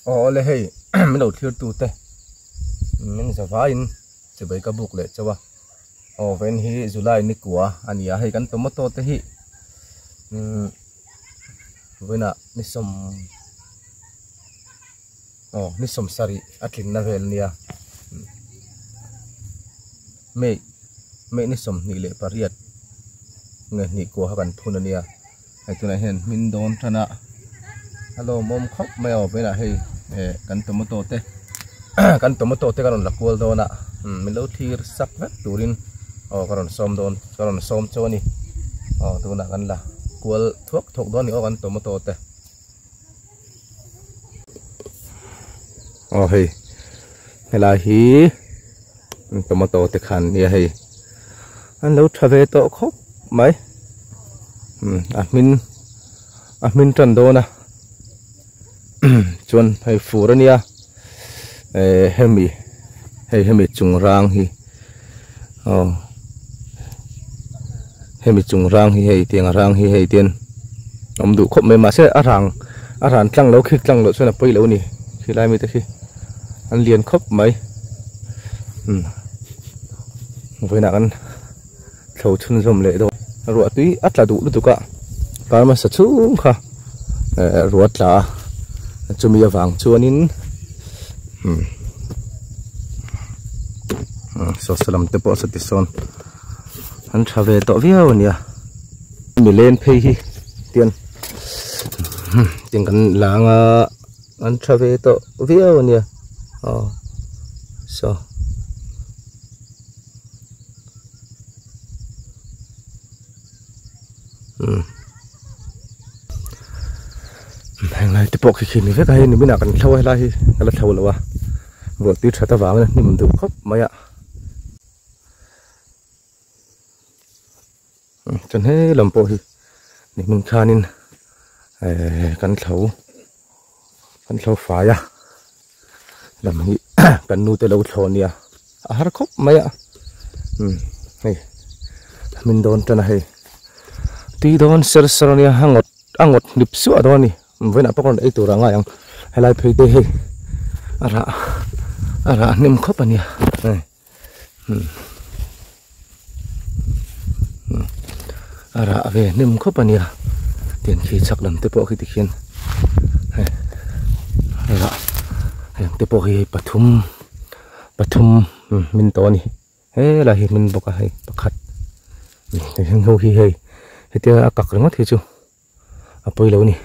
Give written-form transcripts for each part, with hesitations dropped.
Aw awle hei min lo thlir tu te min za vaiin chibai ka buk leh chauh a aw vawiin hi July ni kua a ni a hei kan tomato te hi umm vawiinah ni sawm aw ni sawm sarih a tlinna vel a nia May May ni 28 nge hnih kua kha kan phun a nia hei tunah hian hmin dawn tan a a lawmawm khawp mai a awm velah hei eh kan tomato te kan tomato te ka rawn la kual dawn a min lo thlir sak vek turin aw ka rawn sawm dawn ka rawn sawm chu a ni aw tunah kan la kual thuak thuak dawn a ni aw kan tomato te. Aw hei helai hi tomato te khan nia hei an lo tha ve tawh khawp mai a hmin a hmin tan dawn a chuan hei fur a nia eh hemi hei hemi chung rang hi aw hemi chung rang hi hei tiang rang hi hei tian awm duh khawp mai mahse a rang a ran tlang lo khik tlang loh chuan a pawi lo a ni khilai mite khi an lian khawp mai umm vawiinah kan thlo chhunzawm leh dawn ruah tui a tla duh lutuk a kar hmasa chhung kha eh ruah a tla a chumi avang chuanin umm saw lam te pawh sawti sawn an tha ve tawh viau a nia mi len phei hi tian tiang kan lang a an tha ve tawh viau a nia aw saw. Henglai te pawh khi khi ni vek a hei nimin ah kan thlo a helai hi ka la thlo lo a ruah tui that avangin a hnim duh khawp mai a chuan he lam pawh hi nimin khanin ehh kan thlo kan thlo fai a lam hi kan nu te lo thlo ania a har khawp mai a umm hei min dawn tan a hei tui dawn ser ser ania a ngawt a ngawt hnip suah dawn a ni vawiinah pawh ka rawn ei tur a ngai ang helai phei te hei a rah a rah hnem khawp ania hei umm a rah ve hnem khawp a nia tiang khi chhak lam te pawh khi tikhian hei rah heng te pawh hi hei pathum pathum min tawh a ni helai hi hmin bawk a hei pakhat heng ho hi hei hetia a kak ringawt hi chu a pawi lo a ni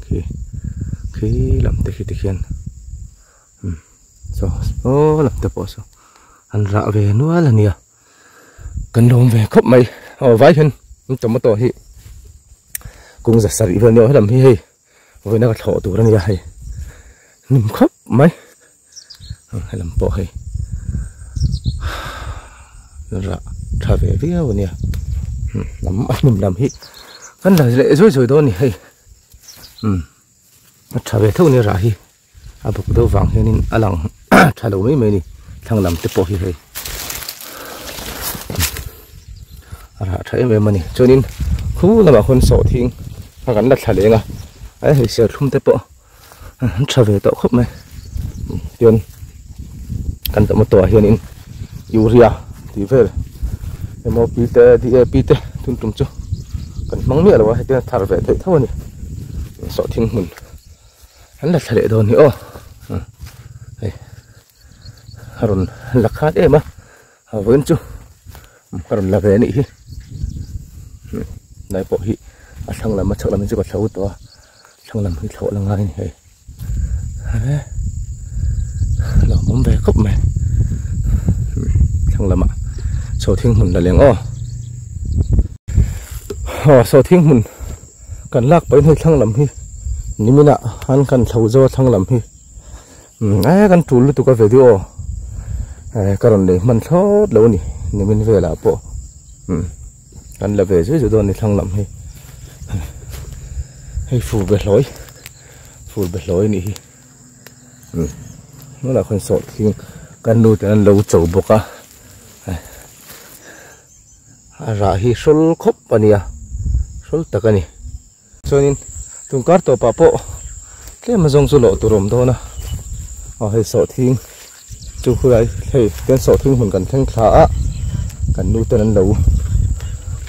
khi khi lam te khi tikhian umm saw saw lam te pawh saw an rah ve nual a nia kan lawm ve khawp mai aw vai hian tomato hi kung za sarih vel a ni aw helam hi hei vawiina ka thlawh tur a nia hei hnim khawp mai helam pawh hei rah tha ve viau a nia lam a hnim lam hi kan la leh zuai zuai dawn a ni hei umm a tha ve theuh a nia rah hi a buk deuh vang hianin a lang tha lo mai mai a ni thlang lam te pawh hi hei a rah tha em em a ni chuanin khu lamah khuan sawhthing a kan la thla leng a hei serthlum te pawh. An tha ve tawh khawp mai tichuan kan tomato ah hianin urea tih vel M O P te D A P te tun tum chu kan hmang miah lo a hetiang thar ve theih tho a ni sawhthing hmun an la thla leh dawn hi aw hei a rawn la khat em a a vawiin chu ka rawn la ve a nih hi lai pawh hi a thlang lam a chhak lam hi chu ka thlo tawh a thlang lam hi thlawh la ngai a ni hei lo awm ve khawp mai thlang lamah sawhthing hmun la leng aw aw sawhthing hmun kan lak pahin hei thlang lam hi niminah an kan thlo zo a thlang lam hi. Umm kan tul lutuk a video eh ka rawn lei hman thlawt lo a ni nimin velah pawh umm kan la ve zui zui dawn a ni thlang lam hi hei fur be hlawi fur be hlawi a nih hi umm tunah khawn sawhthing kan nu ten an lo cho bawk a a rah hi hrawl khawp a nia hrawl tak a ni. Chuanin tun kar tawpah pawh tlem azawng chu lawh tur a awm dawn a. Aw hei sawhthing chu khulai hei tian sawhthing hmun kan thleng thla a kan nu ten an lo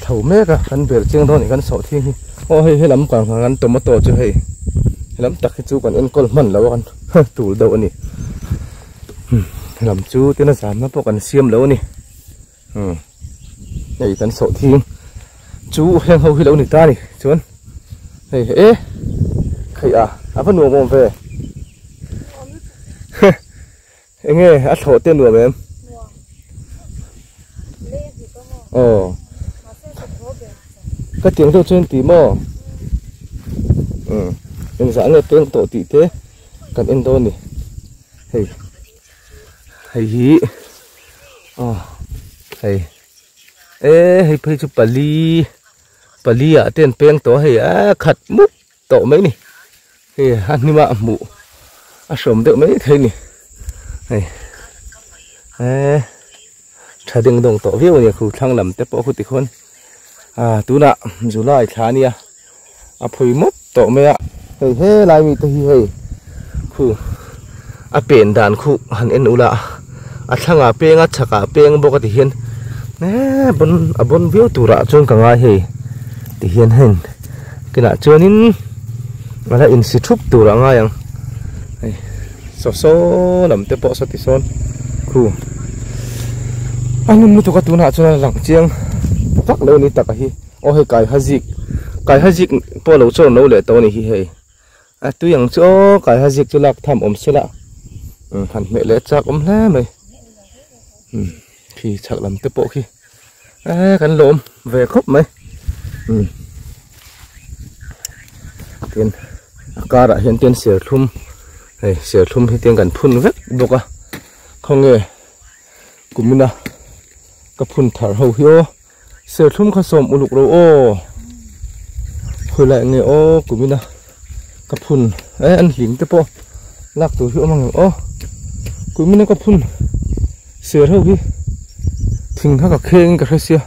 thlo mek a kan bel chiang dawn a ni kan sawhthing hi aw hei helam kan kan tomato chu hei helam tak hi chu kan enkawl hman lo a kan tul deuh a ni helam chu tin a zamna pawh kan siam lo a ni. Umm hei kan sawhthing chu heng ho hi lo ni ta a ni chuan hei e khaih a a va nuam awm ve enge a thlawh te nuam em aw ka tiang deuh chuan ti maw umm engzah nge peng tawh tih te kan en dawn a ni hei hei hi. Aw hei e hei phei chu pali pali ah te an peng tawh a hei a khat mup tawh mai ni hei a hnim ah hmuh a hrawm deuh mai thei ni hei e tha ding dawng tawh viau a ni a khu thlang lam te pawh khu tikhawn a tunah July thla a nia. A phui mawp tawh mai a. Hei helai mi te hi hei khu a pen dan khu han en ula a thlangah peng a chhakah peng bawk a ti hian eee bon a bon viau turah chuan ka ngai hei ti hian heng kinah chuanin a la insi thup tur a ngai ang hei saw saw lam te pawh saw ti sawn khu a hnim lutuk a tunah chuan a lang chiang vak lo ni tak a hi. Aw hei kai hazik kai hazik pawh lo chawn lo leh tawh a ni hi hei a tui ang chu aw kai hazik chu lak tham awm se la umm han hmeh leh chak awm hle mai umm khi chhak lam te pawh khi eee kan lawm ve khawp mai umm tin a karah hian tin serthlum hei serthlum hi tiang kan phun vek bawk a khawnge kumina ka phun thar ho hi aw. Serthlum kha sawm uluk lo aw khawilai nge aw kumina ka phun eh an hlim te pawh lak tur hi awm ang em aw kumina ka phun ser ho hi thing kha ka kheng ka hre sia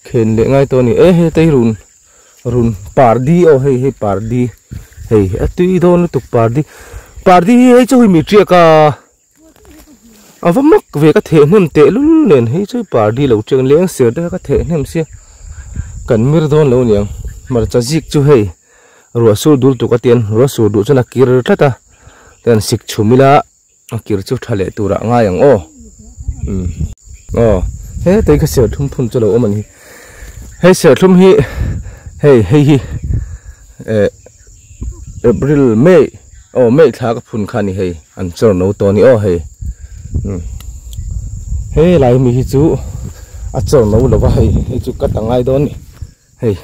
khen leh ngai tawh a ni e he tei run run pardi aw hei hei pardi hei a tui dawn lutuk pardi pardi hi hei chu hei mi tiak a. A va mak ve ka theh hnem teh lul nen hei chu party lo teng leng ser te kha ka theh hnem sia kan mir dawn lo niang hmarcha zik chu hei ruah sur dul tuk a tian ruah sur duh chuan a kir tlat a tian sik chhum ila a kir chu tha leh turah a ngai ang aw umm aw hetei kha serthlum phun chu a lo awm a ni hei serthlum hi hei hei hi eh. April May aw May thla ka phun kha a ni hei an chawr no tawh a ni aw hei umm he lai mi hi chu a chawr no lo va hei hei chu cut a ngai dawn a ni hei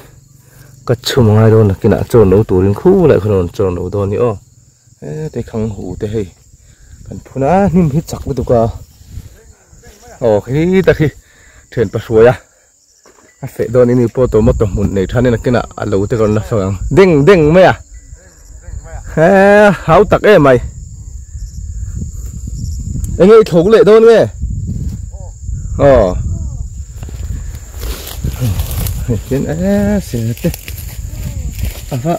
cut chhum a ngai dawn nakinah a chawr no turin khulai khan a rawn chawr no dawn a ni aw hete khang hu te hei kan phun a hnim hi chak lutuk a aw khi tak hi thian pa hruai a. A feh dawn ini pawh tomato hmun nei than in a kinah a lo te ka rawn la fang ang ding ding mai a he hau tak em mai enge i thlawk leh dawn nge aw hei hian e sir te a va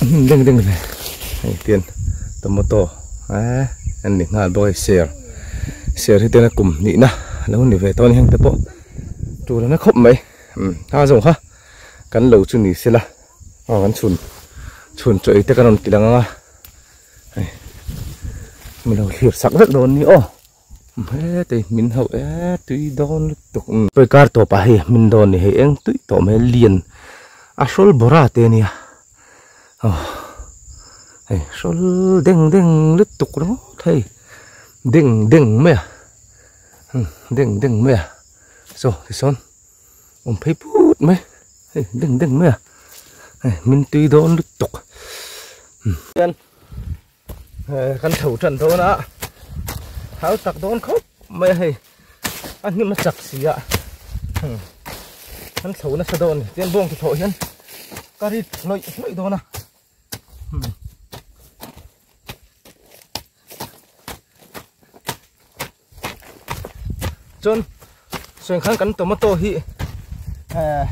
hnim deng deng ve hei tian tomato e an ni nghal bawk hei ser ser hi tena kum hnihna a lo ni ve tawh a ni heng te pawh. Tur a na khawp mai umm a zawng kha kan lo chu ni sela aw kan chhun chhun chaw ei te kan rawn ti lang ang a hei mi lo thlir sak vek dawn ni aw hetei min hauh e tui dawn lutuk umm pawi kar tawp ah hei min dawn ni hei eng tui tawh mai lian a hrawl bawra te ania aw hei hrawl deng deng lutuk ringawt hei deng deng mai a. Deng deng mai a saw tisawn awm phei put mai hei deng deng mai a hei min tui dawn lutuk hian kan tho tan dawn a hau tak dawn khawp mai a hei a hnim a chak si a kan tho nasa dawn a ni tian bawng thaw hian ka rit hlawih hlawih dawn a. Chuan sawi khan kan tomato hi eh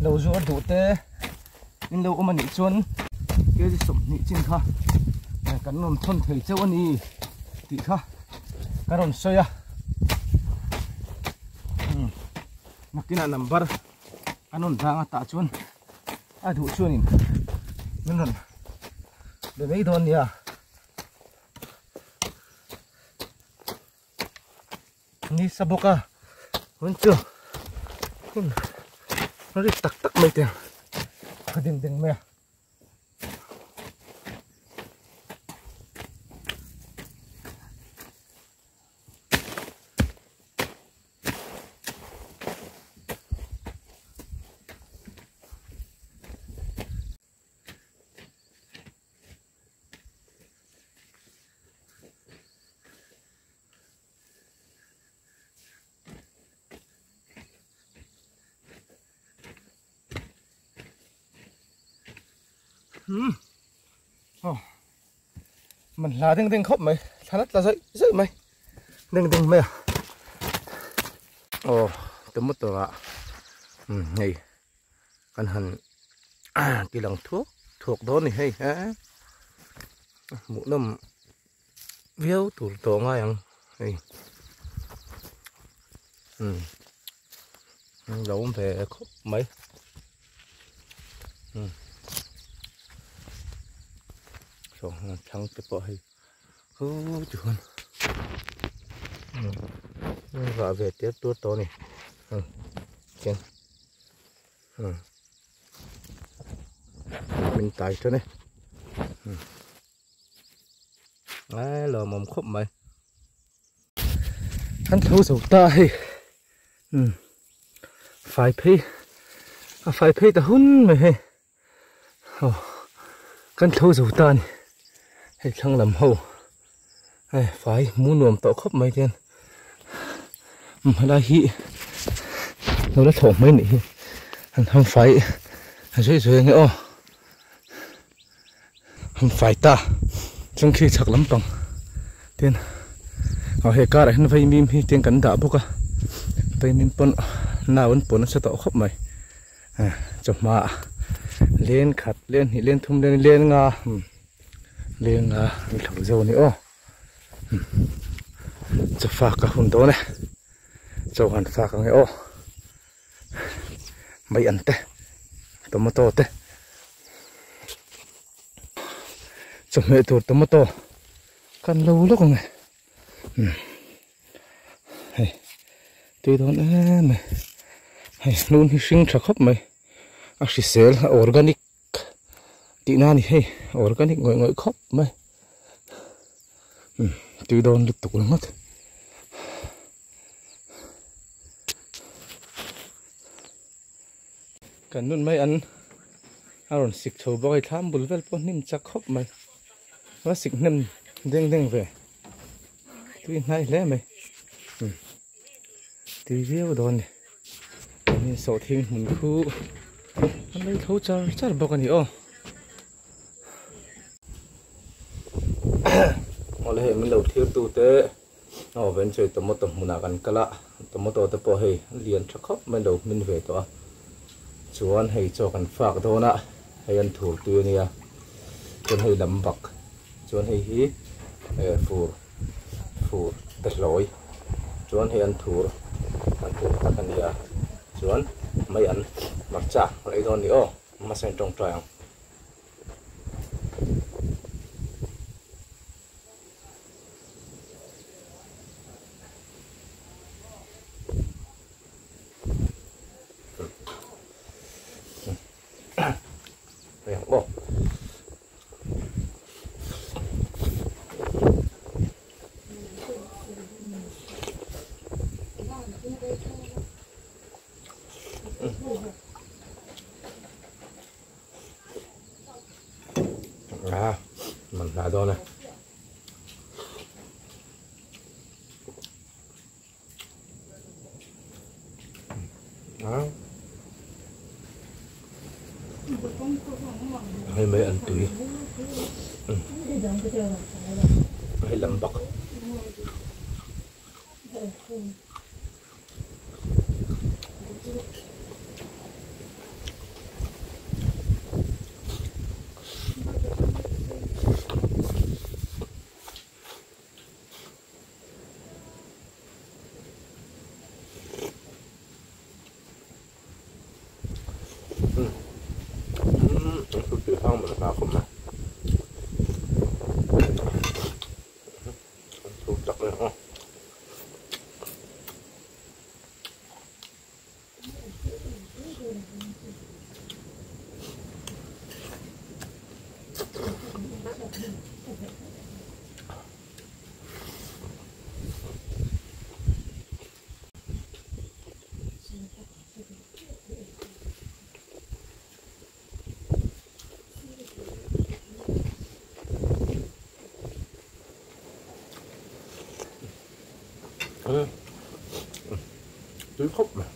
lo zuar duh te in lo awm a nih chuan kg 20 chin kha. Kan rawn thawn thei chauh a ni tih kha ka rawn sawi a. Nakinah number an rawn dang a tah chuan a duh chuanin min rawn be mai dawn nia. Ni sa bawk a hun chu hun ri tak tak mai te a ding ding mai a. Hmm. Oh. Man hla ding ding khawp mai. Thla la tla zaih zaih mai. Ding ding mai a. Oh, tomato ah. Hmm, hei. Kan han ti lang thuak thuak dawn ni hei he. Hmuhnawm viau tur tawh ngai ang hei. Hmm. Lo awm ve khawp mai. Hmm. So, thlang te pawh hei. Hu ti hun. Hmm. Rah ve tir tur tawh ni. Hmm. Chen. Hmm. Min tai tawh ni. Hmm. Ai lawmawm khawp mai. Kan tho zo ta hei. Hmm. Fai phei. A fai phei ta hun mai hei. Oh. Kan tho zo ta ni. Hei thlang lam ho. Hei fai mu nuam tawh khawp mai ten. Helai hi lo la thlawh mai nih hi. An ham fai zui zui ange aw. Ham fai ta chung khi chhak lampang tin aw he car ah hian vaimim hi tiang kan dah bawk a vaimim pawn nau an pawn nasa tawh khawp mai chawhma len khat len hnih len thum len len nga len nga an thlo zo a ni aw chawfak a hun dawn e chaw han fak ang e aw. Mai an te tomato te chawhmeh tur tomato kan lo lawk ang e hei tui dawn em e hei hnun hi hring tha khawp mai a hrisel a organic tih na a ni hei organic ngawih ngawih khawp mai tui dawn lutuk ringawt. Kan nun mai an a rawn sik chho bawk a hei thlam bul vel pawh hnim chak khawp mai a sik hnem deng deng ve tui hnai hle mai tui viau dawn a ni tin sawhthing hmun khu an lo tho char char bawk a ni aw. Awle hei min lo thlir tu te. Aw venture tomato hmunah kan kal a tomato te pawh hei a lian tha khawp mai lo hmin ve tawh a chuan hei chaw kan fak dawn a hei an thur tui a nia chuan hei lam bak chuan hei hi eh fur fur te hlawi chuan hei an thur an thur tak a nia chuan mai an hmarcha a ei dawn a ni aw hmasa in tawngtai ang. À, mình lại thôi này. Đó. Hei mai an tui. Hei lam bawk. An tui hang man hna khawp mai. An thur tak mai aw. Tui khawp mai.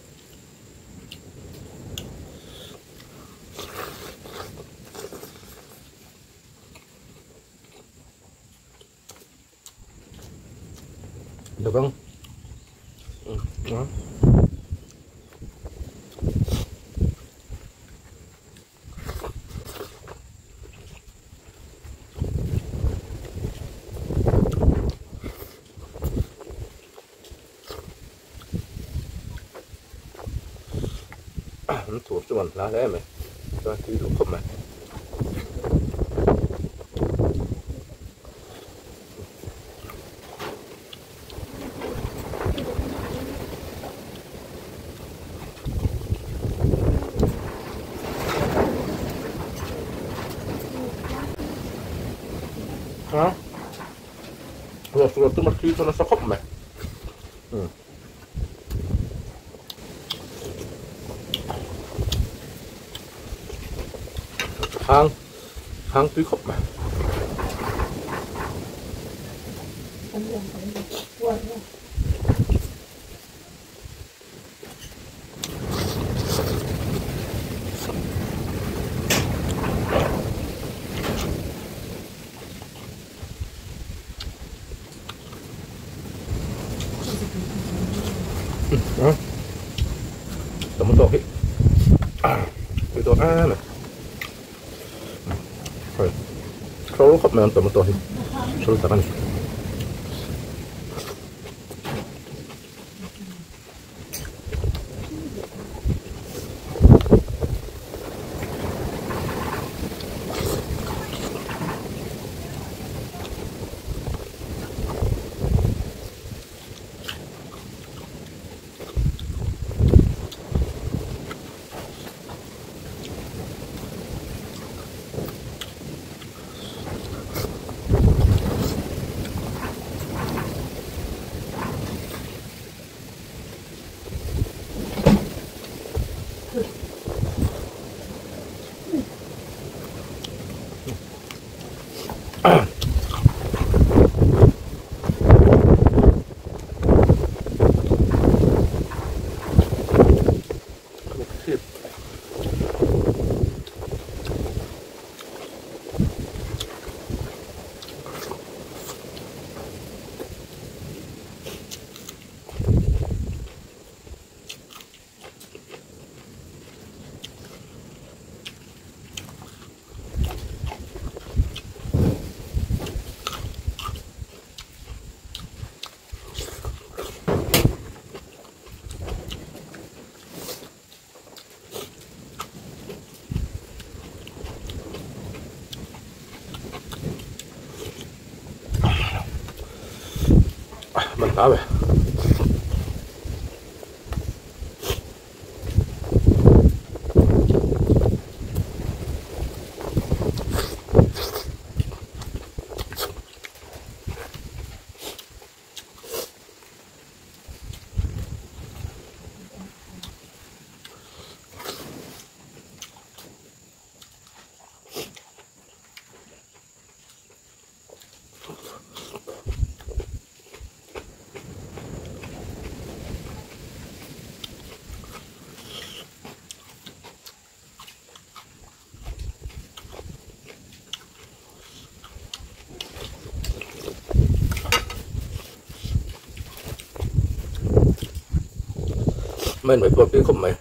Được không? Ừ, đó. Nó thuộc cho mình lá đấy mày. Cho tui đủ khóc mày. Hả? Rồi rồi tôi mà khi cho nó sao khóc mày. Ừ. Hang hang tui khóc mày. Đó. Tomato hi. Tui to a này. Rồi. Solo khop mai tomato hi. Solo tak ani. Mình đã về. Mình phải bột cái khúc mày.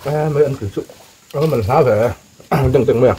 Mai an tui chu a man hla ve deng deng mai a.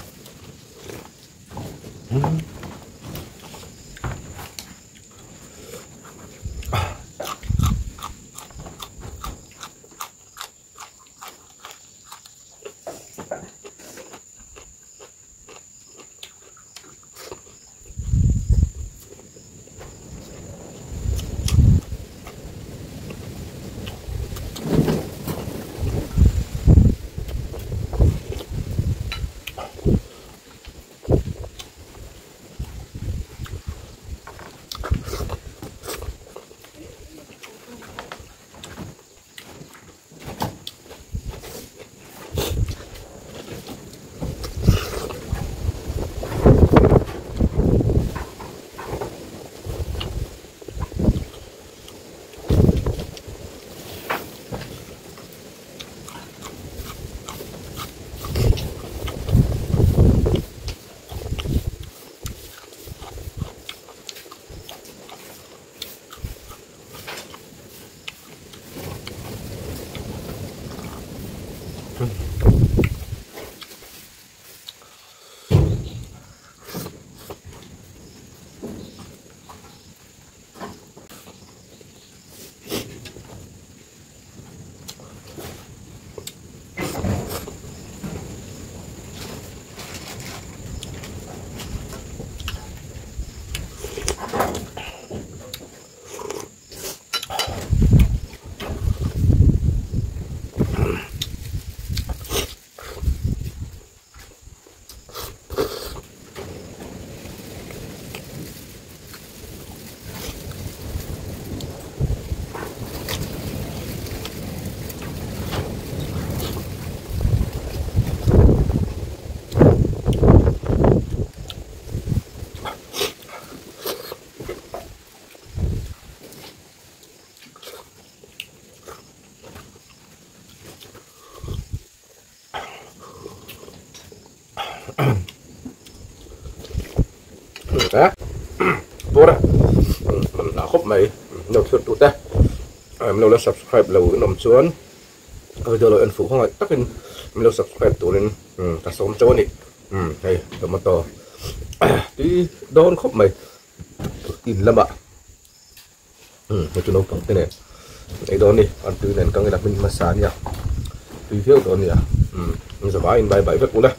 Bora man la khawp mai lo thlir tu te em lo la subscribe lo in awm chuan video lo en fuh khawngaih takin min lo subscribe turin ka sawm chauh a ni hei tomato tui dawn khawp mai in lamah hei chu naupang te nen ei dawn ni an tui nen kang ila hmin hmasa ania tui viau dawn nia zavaiin bye bye vek ula.